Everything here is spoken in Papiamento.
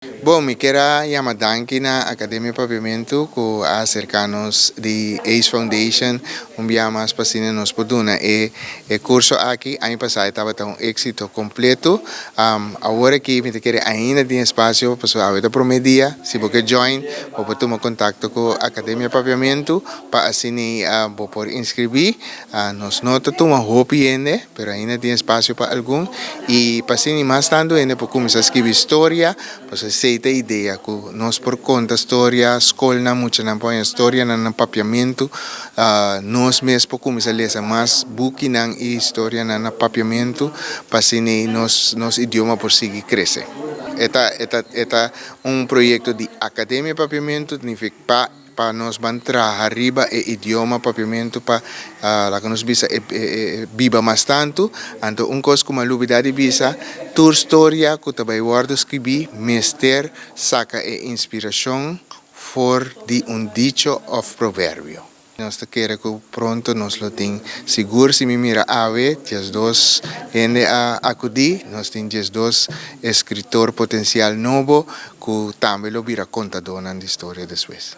Bon, mi kier a yama danki na Academia Papiamento cu a acerca nos di ACE Foundation un biaha mas pa asina nos por duna e curso aki. Aña pasa tabata un exito completo. Awor aki mi ta kere ainda tin espacio, pasobra awe ta prome dia. Si bo ke join, bo por tuma contacto cu Academia Papiamento pa asina bo por inscribi. Nos no ta tuma hopi hende, pero ainda tin espacio pa algun y pa asina mas tanto hende por cuminsa scribi storia, pasobra esey ta e idea, cu nos por conta storia, scolnan, muchanan por haña storianan na Papiamento, nos mes por cuminsa lesa mas bukinan y historianan na Papiamento, pa asina nos idioma por sigui crece. E ta un proyecto di Academia Papiamento, significa pa nos ban traha riba e idioma Papiamento pa laga nos bisa e biba mas tanto. Anto un cos cu mi a lubida di bisa: tur storia cu ta bay wordo scribi mester saca e inspiracion for di un dicho of proverbio. Nos ta kere cu pronto nos lo tin, sigur si mi mira awe, 12 hende a acudi, nos tin 12 escritor potencial nobo cu tambe lo bira contadornan di storia despues.